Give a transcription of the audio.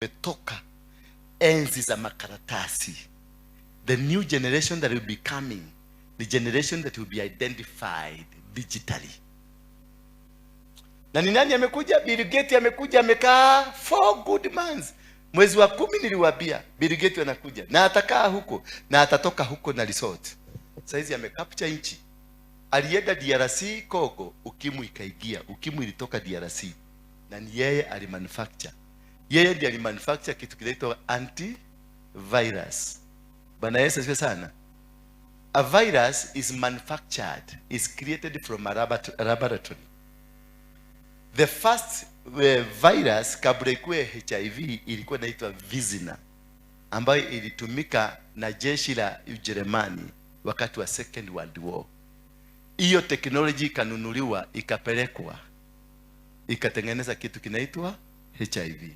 Tumetoka enzi za makaratasi. The new generation that will be coming, the generation that will be identified digitally. Na ni nani amekuja? Bill Gates amekuja, amekaa 4 good months. Mwezi wa 10 niliwaambia Bill Gates anakuja na atakaa huko na atatoka huko na resort. Saizi amecapture nchi. Alienda DRC Congo, ukimwi ikaingia. Ukimwi ilitoka DRC na ni yeye alimanufacture. Yeye ndiye alimanufacture kitu kinaitwa antivirus. Bwana Yesu asifiwe sana. A virus is manufactured, is created from a laboratory. The first virus kabla ikuwe HIV ilikuwa inaitwa Vizina, ambayo ilitumika na jeshi la Ujerumani wakati wa Second World War. Hiyo technology ikanunuliwa, ikapelekwa, ikatengeneza kitu kinaitwa HIV.